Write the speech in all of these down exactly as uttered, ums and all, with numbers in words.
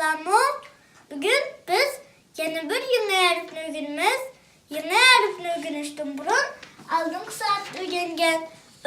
ئەمدىمۇ بۈگۈن بىز يەنە بىر يېڭى ھەرپنى ئۆگىنىمىز. يېڭى ھەرپنى ئۆگىنىشتىن بۇرۇن ئالدىنقى سائەتتە ئۆگەنگەن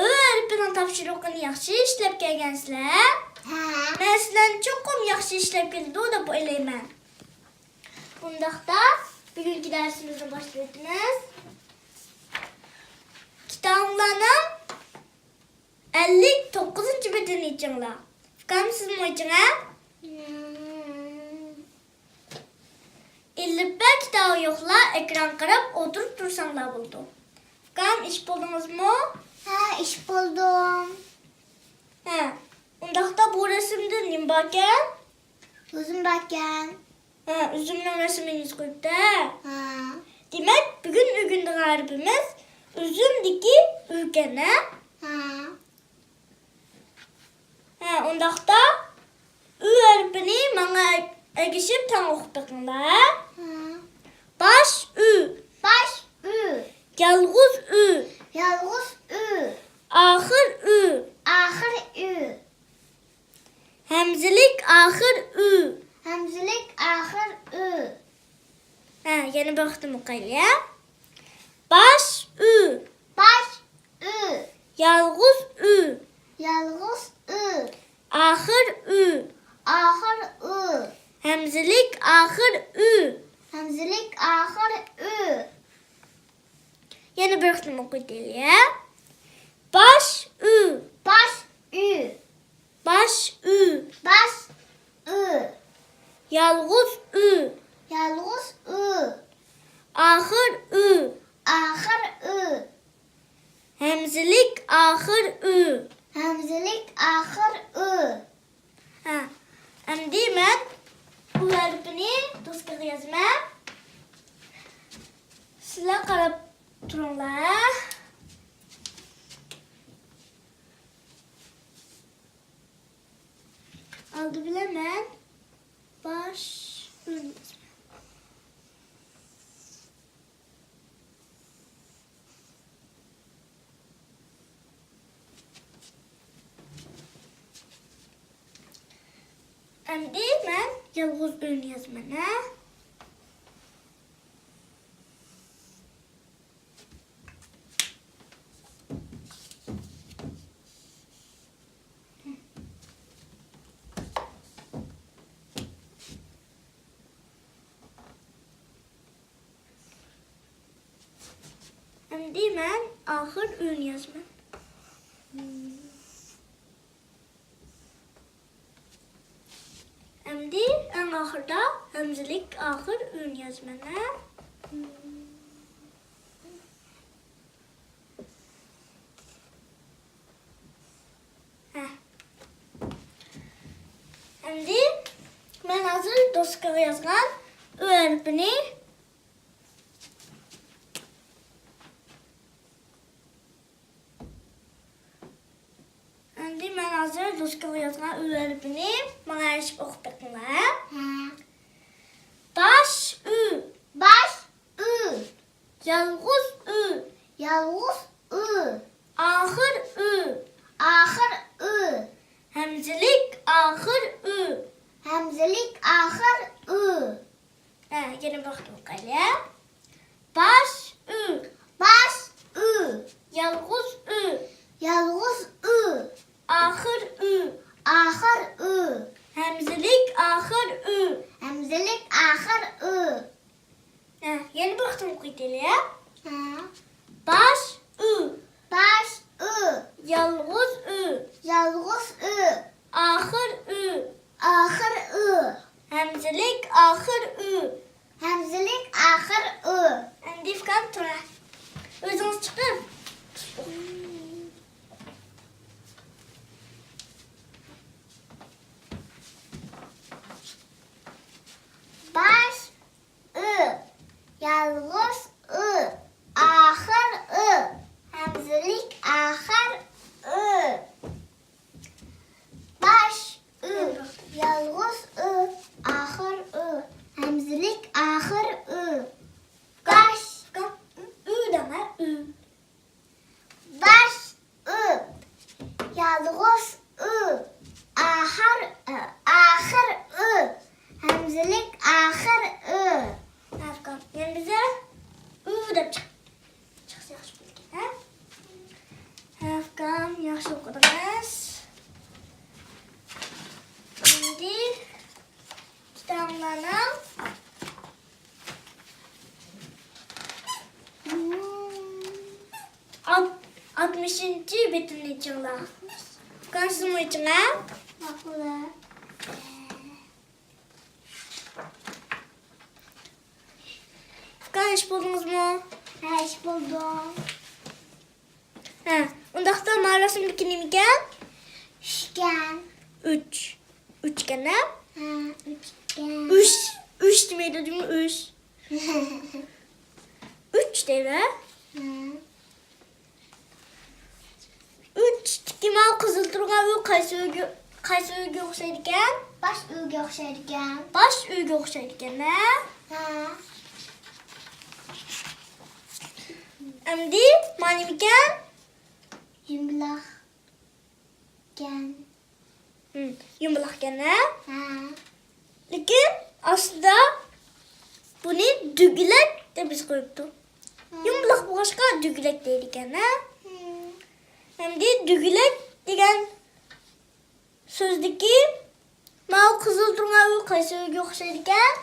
ئۆ ھەرپىنىڭ تاپشۇرۇقىنى ياخشى ئىشلەپ كەلگەنسىلەر؟ ھە. مەن سىلەرنى چوقۇم ياخشى ئىشلەپ كېلىدۇ دەپ ئويلايمەن. ئۇنداقتا بۈگۈنكى دەرسىمىزنى باشلاۋېتىمىز. كىتابلارنىڭ ئەللىك توققۇزىنچى بېتىنى ئېچىڭلار. ئۇكام، سىزمۇ ئېچىڭ ھە. ئېلىپبە كىتابى يوقلار ئېكران قاراپ ئولتۇرۇپ تۇرساڭلار بولىدۇ. ئۇكام، ئېچىپ بولدىڭىزمۇ؟ ھە، ئېچىپ بولدۇم. ھە، ئۇنداقتا بۇ رەسىمدە نېمە باركەن؟ ئۈزۈم باركەن. ھە، ئۈزۈمنىڭ رەسىمىنى يېزىپ قويۇپتۇ. ھە. دېمەك، بۈگۈن ئۆگىنىدىغان ھەرپىمىز ئۈزۈمدىكى ئۈكەن ھە. ھە. ھە، ئۇنداقتا ئۈ ھەرپىنى ماڭا ئەگىشىپ تەڭ ئوقۇپ بېقىڭلار. ھە. باش ئۈ. باش ئۈ. يالغۇز ئۈ. يالغۇز ئۈ. ئاخىر ئۈ. ئاخىر ئۈ. ھەمزىلىك ئاخىر ئۈ. ھەمزىلىك ئاخىر ئۈ. ھە، يەنە بىر قېتىم ئوقۇيلى. باش ئۈ. باش ئۈ. يالغۇز ئۈ. يالغۇز ئۈ. ئاخىر ئۈ. ئاخىر ئۈ. ھەمزىلىك ئاخىر ئۈ. ھەمزىلىك ئاخىر ئۈ. يەنە بىر قېتىم ئوقۇيلى. باش ئۈ. باش ئۈ. باش ئۈ. باش ئۈ. يالغۇز ئۈ. يالغۇز ئۈ. ئاخىر ئۈ. ئاخىر ئۈ. ھەمزىلىك ئاخىر ئۈ. ھەمزىلىك ئاخىر ئۈ. ھە، ئەمدى مەن ئۇ ھەرپىنى دوسكىغا يازىمەن. سىلەر قاراپ تۇرۇڭلار. ئالدى بىلەن مەن باش ئۈنى يازىمەن. ئەمدى مەن يالغۇز ئۈنى يازىمەن ھە. ئەمدى مەن ئاخىر ئۈنى يازىمەن. ئەمدى ئەڭ ئاخىردا ھەمزىلىك ئاخىر ئۈنى يازىمەن ھە. ھە. ئەمدى مەن ھازىر دوسكىغا يازغان ئۆ ھەرپىنى. ئەمدى مەن ھازىر دوسكىغا يازغان ئۆ ھەرپىنى ماڭا ئەگىشىپ ئوقۇپ بېقىڭلار. ھە. باش ئۈ. باش ئۈ. يالغۇز ئۈ. يالغۇز ئۈ. ئاخىر ئۈ. ئاخىر ئۈ. ھەمزىلىك ئاخىر ئۈ. ھەمزىلىك ئاخىر ئۈ. ھە، يەنە بىر قېتىم ئوقۇيلى. باش ئۈ. باش ئۈ. يالغۇز ئۈ. يالغۇز ئۈ. ئاخىر ئۈ. ئاخىر ئۈ. ھەمزىلىك ئاخىر ئۈ. ھەمزىلىك ئاخىر ئۈ. ھە، يەنە بىر قېتىم ئوقۇيلى. ھە. باش ئۈ. باش ئۈ. يالغۇز ئۈ. يالغۇز ئۈ. ئاخىر ئۈ. ئاخىر ئۈ. ھەمزىلىك ئاخىر ئۈ. ھەمزىلىك ئاخىر ئۈ. ئەمدى ئۇكام تۇرە. ئۆزىڭىز چىقىپ. باش ئۈ، يالغۇز ئۈ، ئاخىر ئۈ، ھەمزىلىك ئاخىر ئۈ. باش ئۈ، يالغۇز ئۈ، ئاخىر ئۈ، ھەمزىلىك ئاخىر ئۈ. باش. ئۈ دەڭە، ئۈ. باش ئۈ، يالغۇز ئۈ، ئاخىر ئۈ، ئاخىر ئۈ، بەشىنچى بېتىنى ئېچىڭلار. ئۇكام، سىزمۇ ئېچىڭ، ھە؟ ماقۇل. ئۇكام، ئېچىپ بولدىڭىزمۇ؟ ھە، ئېچىپ بولدۇم. ھە، ئۇنداقتا ما رەسىمدىكى نېمىكەن؟ ئۈچكەن. ئۈچ. ئۈچكەن، ھە؟ ھە، ئۈچكەن. ئۈچ، ئۈچ دېمەيدۇ، دېمە، ئۈچ. ئۈچ دەيدۇ، ھە؟ ھە. ئۈچتىكى ماۋۇ قىزىل تۇرغان ئۆي قايسى ئۆيگە، قايسى ئۆيگە ئوخشايدىكەن؟ باش ئۆيگە ئوخشايدىكەن. باش ئۆيگە ئوخشايدىكەن، ھە؟ ھە. ئەمدى ما نېمىكەن؟ يۇمىلاق. كەن. ھىم، يۇمىلاق ئىكەن، ھە؟ ھە. لېكىن ئاستىدا بۇنى دۈگىلەك دەپ يېزىپ قويۇپتۇ. ھە. يۇمىلاق بولغاچقا دۈگىلەك دەيدىكەن، ھە؟ ھىم. ئەمدى دۈگىلەك دېگەن سۆزدىكى ماۋۇ قىزىل تۇرغان ئۆي قايسى ئۆيگە ئوخشايدىكەن؟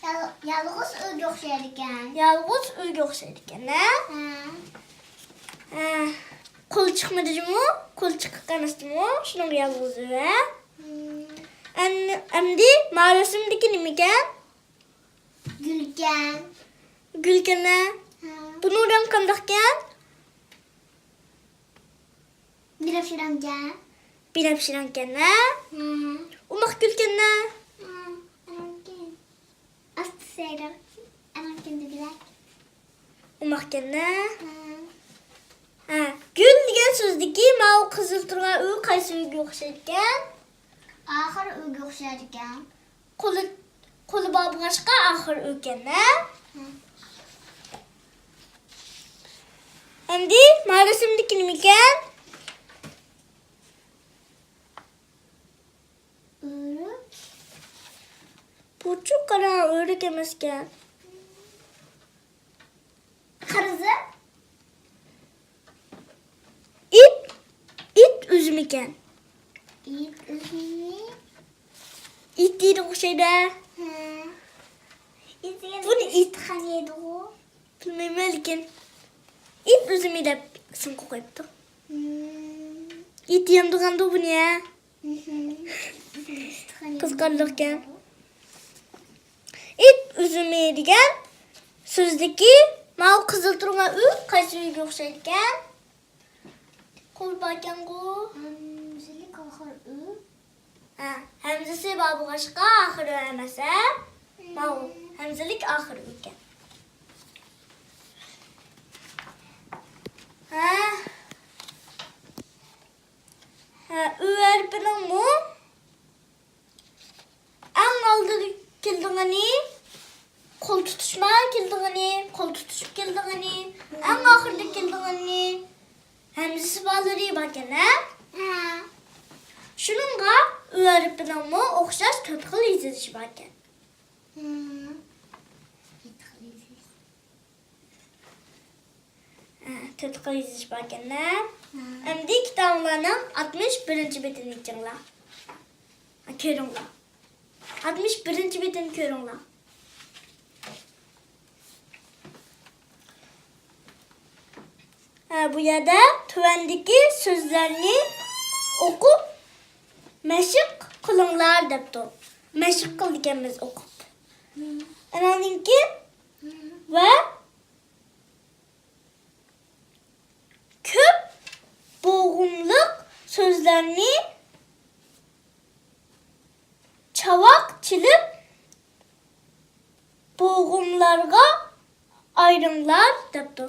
يال-، يالغۇز ئۆيگە ئوخشايدىكەن. يالغۇز ئۆيگە ئوخشايدىكەن، ھە؟ ھە. ھە. قولى چىقمىدى جۇمۇ؟ قولى چىققان ئەمەس جۇمۇ؟ شۇنىڭغا يالغۇز ئۆي، ھە؟ ھىم. ئەن-، ئەمدى ما رەسىمدىكى نېمىكەن؟ گۈلكەن. گۈلكەن، ھە؟ ھە. بۇنىڭ رەڭگى قانداقكەن؟ بىنەپشە رەڭكەن. بىنەپشە رەڭكەن، ھە؟ ھە. ئوماق گۈلكەن، ھە؟ ھە، رەڭكەن. ئاستى سەيرەك، ئەلەڭكىن دېگۈدەك. ئوماقكەن-دە. ھە. ھە، گۈل دېگەن سۆزدىكى ماۋۇ قىزىل تۇرغان ئۆي قايسى ئۆيگە ئوخشايدىكەن؟ ئاخىر ئۆيگە ئوخشايدىكەن. قولى، قولى بار بولغاچقا ئاخىر ئۆيكەن-دە. ھە. ئەمدى ما رەسىمدىكى نېمىكەن؟ ئۆرۈك. بۇچۇ قارا ئۆرۈك ئەمەسكەن. قىرىزى. ئىت، ئىت ئۈزۈمىكەن. ئىت ئۈزۈمى. ئىت يەيدىغۇ ئوخشايدۇ. ھە. ئىت يەيدۇ. بۇنى ئىت. ئىت قان يەيدىغۇ. بىلمەيمەن، لېكىن ئىت ئۈزۈمى دەپ ئىسىم قويۇپتۇ. ھىم. ئىت يەمدىغاندۇ بۇنى، ھە؟ ھىم. قىزىقارلىقكەن. ئىت ئۈزۈمى دېگەن سۆزدىكى ماۋۇ قىزىل تۇرغان ئۆي قايسى ئۆيگە ئوخشايدىكەن؟ قول باركەنغۇ. ھەمزىلىك ئاخىر ئۆ. ھە، ھەمزىسى بار بولغاچقا ئاخىر ئۆ ئەمەس، ھە؟ ماۋۇ ھەمزىلىك ئاخىر ئۆكەن. ھە. ھە، ئۆ ھەرپىنىڭمۇ ئەڭ ئالدىدا كېلىدىغىنى، قول تۇتۇشما كېلىدىغىنى، قول تۇتۇشۇپ كېلىدىغىنى، ئەڭ ئاخىرىدا كېلىدىغىنى، ھەمزىسى بارلىرى باركەن، ھە؟ ھە. شۇنىڭغا ئۆ ھەرپىنىڭمۇ ئوخشاش تۆت خىل يېزىلىشى باركەن. ھە. تۆت خىل يېزىش باركەن-دە. ھە. ئەمدى كىتابىڭلارنىڭ ئاتمىش بىرىنچى بېتىنى ئېچىڭلار. ھە، كۆرۈڭلار. ئاتمىش بىرىنچى بېتىنى كۆرۈڭلار. ھە، بۇ يەردە تۆۋەندىكى سۆزلەرنى ئوقۇپ مەشىق قىلىڭلار دەپتۇ. مەشىق قىلىدىكەنمىز ئوقۇپ. ھە. ئاناندىن كېيىن ھە. ۋە كۆپ بوغۇملۇق سۆزلەرنى چاۋاك چېلىپ، بوغۇملارغا ئايرىڭلار دەپتۇ.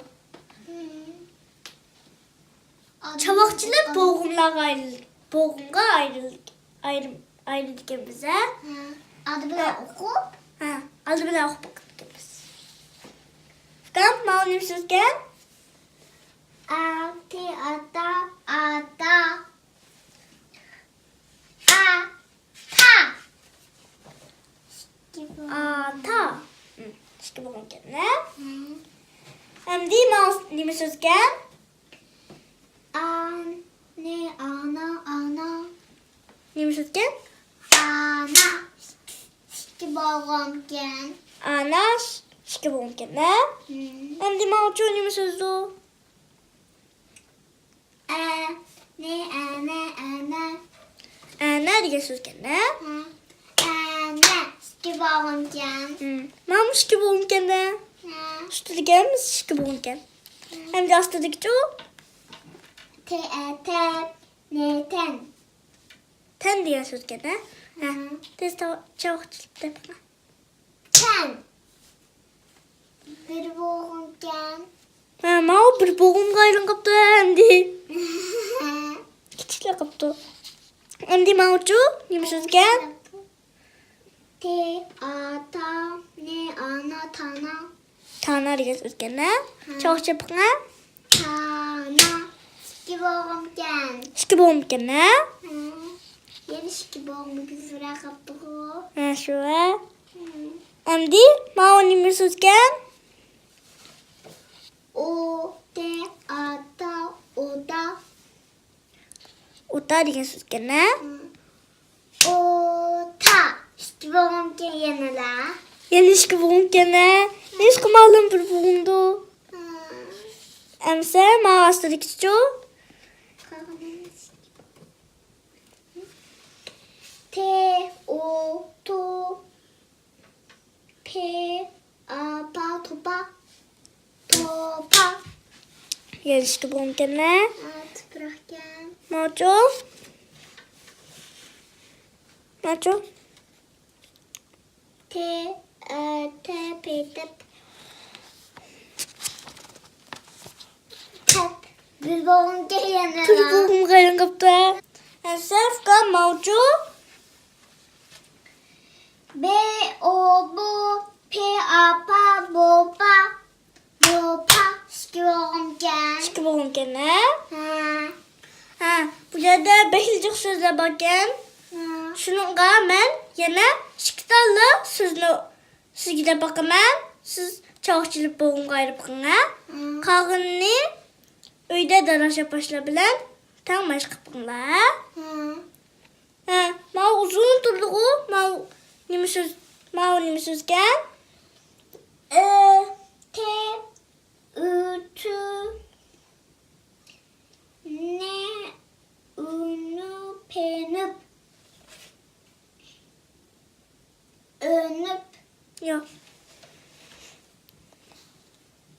چاۋاك چېلىپ بوغۇملارغا ئايرىل-، بوغۇمغا ئايرىل-، ئايرىم-، ئايرىدىكەنمىز، ھە؟ ھە. ئالدى بىلەن ھە. ئوقۇپ. ھە، ئالدى بىلەن ئوقۇپ بېقىپتىمىز. ئۇكام، ماۋۇ نېمە سۆزكەن؟ ئا، تى، ئاتا، ئاتا. ئا، تا. ئىككى بوغۇم. ئاتا. ھىم، ئىككى بوغۇمكەن، ھە؟ ھە. ئەمدى ماۋۇ نېمە سۆزكەن؟ ئانى، ئانا، ئانا. نېمە سۆزكەن؟ ئانا. ئىككى بوغۇمكەن. ئانا، ئىككى بوغۇمكەن، ھە؟ ھىم. ئەمدى ماۋۇچۇ نېمە سۆزدۇ؟ ئەنە، ئەنە، ئەنە. ئەنە دېگەن سۆزكەن-دە. ھە. ئەنە، ئىككى بوغۇمكەن. ھىم. مانا ئىككى بوغۇمكەن-دە. ھە. ئۈستىدىكى ھەممىسى ئىككى بوغۇمكەن. ھە. ئەمدى ئاستىدىكىچۇ؟ تە، ئە، تەن، نە، تەن. تەن دېگەن سۆزكەن-دە. ھە. ھە. تېز تاۋ-، چاۋاك چىقىپ تېپىڭا. تەن. بىر بوغۇمكەن. ھە، ماۋۇ بىر بوغۇمغا ئايلىنىپ قاپتۇ ئەمدى. كىچىكلەپ قاپتۇ. ئەمدى ماۋۇچۇ نېمە سۆزكەن؟ تى، ئا، تا، نى، ئانا، تانا. تانا دېگەن سۆزكەن-دە. ھە. چاۋاك چېپىڭە. تانا. ئىككى بوغۇمكەن. ئىككى بوغۇمكەن-دە. ھە. يەنە ئىككى بوغۇم كۆزۈرە قاپتىغۇ. ھە، شۇ ھە. ھە. ئەمدى ماۋۇ نېمە سۆزكەن؟ ئۇ، تى، ئا، تا، ئۇدا. ئۇدا دېگەن سۆزكەن-دە. ھە. ئۇدا. ئىككى بوغۇمكەن يەنىلا. يەنە ئىككى بوغۇمكەن-دە. ھېچقى مەلۇم بىر بوغۇمدۇ. ھە. ئەمسە ماۋۇ ئاستىدىكىچۇ؟ تى، ئۇ، تۇ، پى، ئا، پا، توپا. توپا. يېزىشقا بولمىكەنمە؟ ھە، تۇپراقكەن. ماچۇ. ماچۇ. تى، ئە، تە، پېتىپ. تەپ. بىر بوغۇم كەلگەن. بىر بوغۇم كەلگەن قاپتۇ. ئەنسەفكا ماۋچۇ. بې، ئو، بۇ، پې، ئاپا، بوپا. بوپا، ئىككى بوغۇمكەن. ئىككى بوغۇمكەن، ھە؟ ھە. ھە، بۇ يەردە بەكلا جىق سۆزلەر باركەن. ھە. شۇنىڭغا مەن يەنە ئىككى تاللا سۆزنى سىزگە دەپ باقىمەن. سىز چاۋاك چېلىپ بوغۇمغا ئايرىپ بېقىڭ، ھە؟ ھە. قالغىنىنى ئۆيدە داداش ئاپاشلار بىلەن تەڭ مەشىق قىلىپ بېقىڭلار، ھە؟ ھە. ھە، ماۋۇ ئۇزۇن تۇرىدىغۇ، ماۋۇ نېمە سۆز، ماۋۇ نېمە سۆزكەن؟ ئۆ، تې، ئۈ، تۈ، نې، ئۈ، نۈ، پې، نۈپ. ئۆنۈپ. ياق.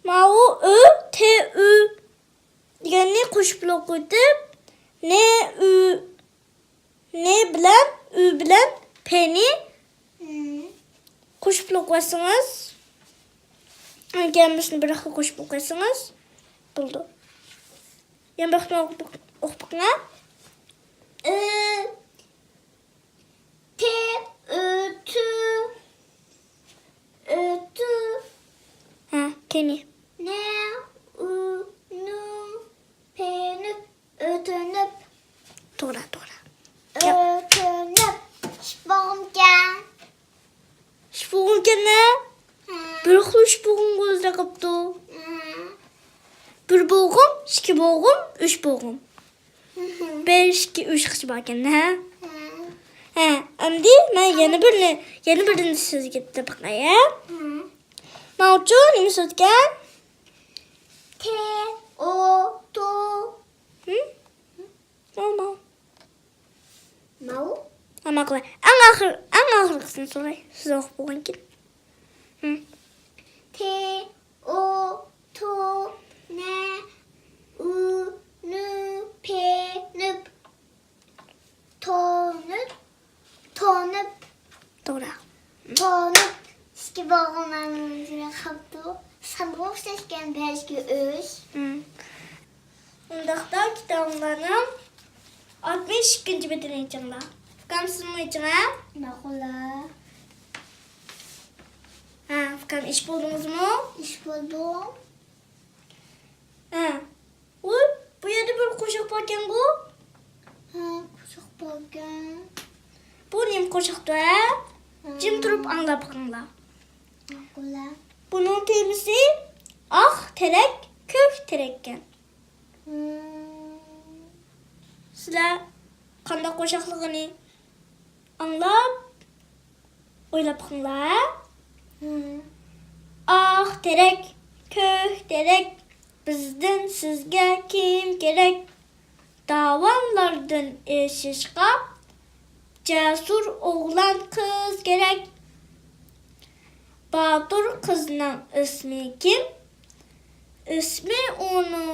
ماۋۇ ئۆ، تې، ئۈ دېگەننى قوشۇپ ئوقۇۋېتىپ، نې، ئۈ، نې بىلەن ئۈ بىلەن پېنى ھىم. قوشۇپ ئوقۇۋەتسىڭىز، ھەممىسىنى بىر خىل قوشۇپ ئوقۇۋەتسىڭىز بولىدۇ. يەنە بىر قېتىم ئوقۇپ، ئوقۇپ بېقىڭ. ئۆ، تې، ئۆتۈ، ئۆتۈ. ھە، كېيىنى. نې، ئۈ، نۈ، پېنۈپ، ئۆتۈنۈپ. توغرا، توغرا. ئۆتۈنۈپ. ئىش بوغۇمكەن. ئىش بوغۇمكەن، ھە؟ ھە. بىر خىل ئىش بوغۇم ئۆزىدە قاپتۇ. ھە. بىر بوغۇم، ئىككى بوغۇم، ئۈچ بوغۇم. بىر، ئىككى، ئۈچ قىچ باركەن، ھە؟ ھە. ھە، ئەمدى مەن يەنە بىرنى، يەنە بىرنى سىزگە دەپ باقاي، ھە؟ ھە. ماۋچۇ نېمە سۆزكەن؟ تې، ئو، تۇ. ھىم؟ ماۋ، ماۋ. ماۋ. ھە، ماقۇل. ئەڭ ئاخىر، ئەڭ ئاخىرقىسىنى سوراي. سىز ئوقۇپ بولغانكىن. ھىم. تې، ئو، تۇ، نې، ئۈ، نۈ، پېنۈپ. تونۇپ. تونۇپ. توغرا. تونۇپ. ئىككى بوغۇم ئۆزىگە قاپتۇ. سانغا ئوخشاشكەن بەشكە ئۈچ. ھىم. ئۇنداقتا كىتابىڭلارنىڭ ئاتمىش ئىككىنچى بېتىنى ئېچىڭلار. ئۇكام، سىزمۇ ئېچىڭ، ھە؟ ماقۇل. ھە، ئۇكام، ئېچىپ بولدىڭىزمۇ؟ ئېچىپ بولدۇم. ھە. ئۇي، بۇ يەردە بىر قوشاق باركەنغۇ؟ ھە، قوشاق باركەن. بۇ نېمە قوشاقتۇ، ھە؟ ھە. جىم تۇرۇپ ئاڭلاپ بېقىڭلار. ماقۇل. بۇنىڭ تېمىسى ئاق تېرەك، كۆك تېرەككەن. ھىم. سىلەر قانداق قوشاقلىقىنى ئاڭلاپ، ئويلاپ بېقىڭلار. ھىم. ئاق تېرەك، كۆك تېرەك، بىزدىن سىزگە كىم كېرەك؟ داۋانلاردىن ئېشىشقا جەسۇر ئوغلان قىز كېرەك. باتۇر قىزنىڭ ئىسمى كىم؟ ئىسمى ئۇنىڭ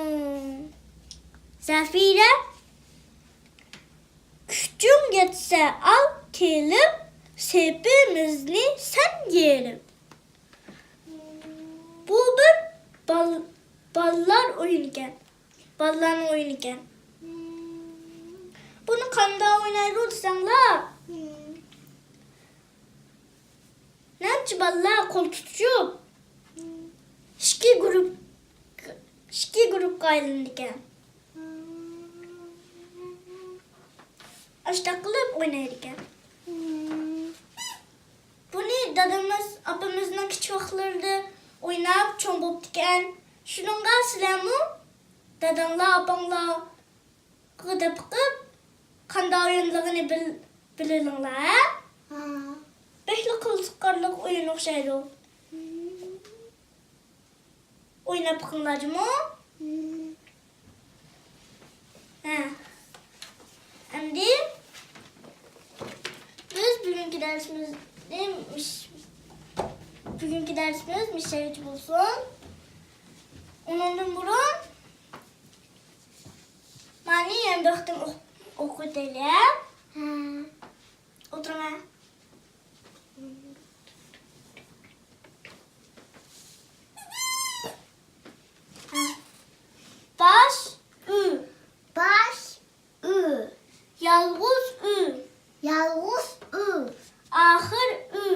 زەفىرە. كۈچۈڭ يەتسە ئال كېلىپ، سېپىمىزنى سەن يېرىپ. بۇ بىر بال-، بالىلار ئويۇنىكەن. بالىلارنىڭ ئويۇنىكەن. بۇنى قانداق ئوينايدۇ دېسەڭلار، نەچچە بالىلار قول تۇتۇشۇپ، ئىككى گۇرۇپ، ئىككى گۇرۇپقا ئايلىنىدىكەن. ئاشتاق قىلىپ ئوينايدىكەن. بۇنى دادىمىز، ئاپىمىزنىڭ كىچىك ۋاقىتلىرىدا ئويناپ چوڭ بوپتىكەن. شۇنىڭغا سىلەرمۇ داداڭلار، ئاپاڭلارغا دەپ بېقىپ، قانداق ئوينىلىدىغىنى بىل-، بىلىلىڭلار، ھە؟ ھە. بەكلا قىزىقارلىق ئويۇن ئوخشايدۇ. ئويناپ بېقىڭلار جۇمۇ. ھە. ئەمدى بىز بۈگۈنكى دەرسىمىزنى مىش-، بۈگۈنكى دەرسىمىز مىشەگىچە بولسۇن. ئۇنىڭدىن بۇرۇن مانى يەنە بىر قېتىم ئوق-، ئوقۇۋېتەيلى. ھە. ئولتۇرۇڭ. باش ئۆ. باش ئۆ. يالغۇز ئۆ. يالغۇز ئۆ. ئاخىر ئۆ.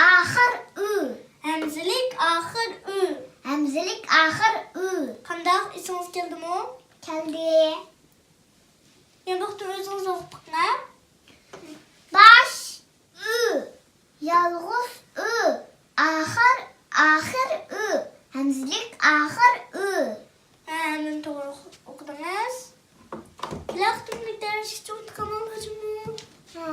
ئاخىر ئۆ. ھەمزىلىك ئاخىر ئۆ. ھەمزىلىك ئاخىر ئۆ. قانداق، ئېسىڭىزگە كەلدىمۇ؟ كەلدى. يەنە بىر قېتىم ئۆزىڭىز ئوقۇپ بېقىڭ. باش ئۆ، يالغۇز ئۆ، ئاخىر، ئاخىر ئۆ، ھەمزىلىك ئاخىر ئۆ. ھە، ھەممىنى توغرا ئوقۇدىڭىز. كېلەر قېتىملىق دەرسكىچە ئۇنتۇپ قالماڭلار جۇمۇ. ھە.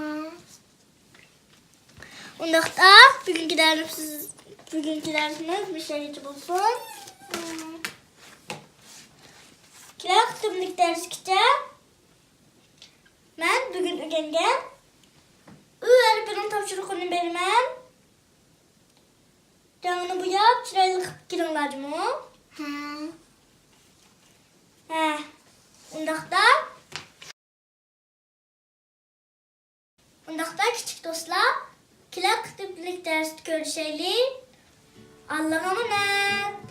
ئۇنداقتا بۈگۈنكى دەرسىمىز، بۈگۈنكى دەرسىمىز مۇشۇ يەرگىچە بولسۇن. كېلەر قېتىملىق دەرسكىچە مەن بۈگۈن ئۆگەنگەن ئۆ ھەرپىنىڭ تاپشۇرۇقىنى بېرىمەن. رەڭنى بوياپ، چىرايلىق قىلىپ كېلىڭلار جۇمۇ. ھە. ھە. ئۇنداقتا. ئۇنداقتا كىچىك دوستلار، كېلەر قېتىملىق دەرستە كۆرۈشەيلى. ئاللاغا ئامانەت.